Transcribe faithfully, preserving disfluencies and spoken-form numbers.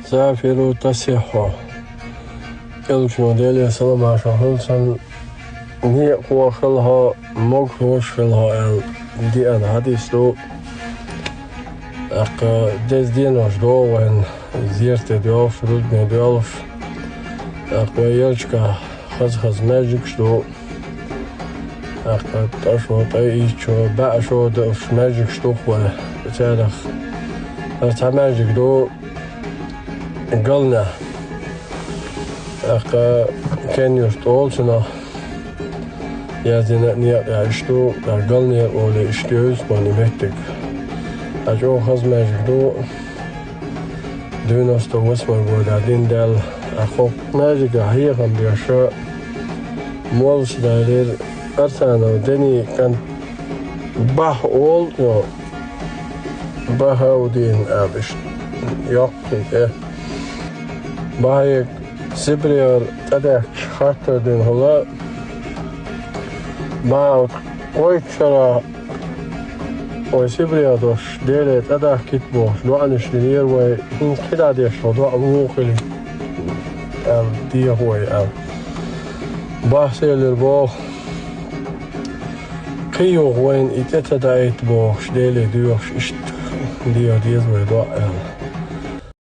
Сафиру тасихьу. Элчано, Делера салам-маршалла хуьлда цунна, некъахоша хила хьо, могахоша хила хьо аьлла, деана хьадис ду. ТӀаккха деза денош догӀу вайна, зерате доьлхуш, рузбане доьлхуш. ТӀаккха вай Ярчкахь хаза-хаза маьждигаш ду. ТӀаккха ткъа шо, ткъе итт шо, бӀе шо долуш маьждигаш ду-кх вай. Царах хӀара цхьа маьждиг ду Галнехь. ТӀаккха Кенюрт олу цунах. Яздина а некъа тӀехь иштта ду, тӀаккха Галнера олий иштта йовза-кх и меттиг. Ткъа чӀогӀа хаза маьждиг ду, девяносто восьмой годехь дина даьлла. ТӀаккха хӀокху маьждигехь хьехам беш молла ца далийра, Арсанов Дени кӀант Бахь олу, но Бахаудин аьлла иштта йоккхий тӀе. Бахьега Сибрехара тӀедаьхкича хаттар дина хӀума, Бахьа, вай шарахь, вай Сибрехара дош Деле тӀедахкийта бохуш, доӀанаш динера вай, хӀинца кхидӀа деш хьо доӀа муха хили аьлла, дехо вай аьлла. Бахьа элира боху, кхин юха вайна и тӀе ца даийта бохуш, Деле доьхуш, иштта деха деза вай доӀа аьлла.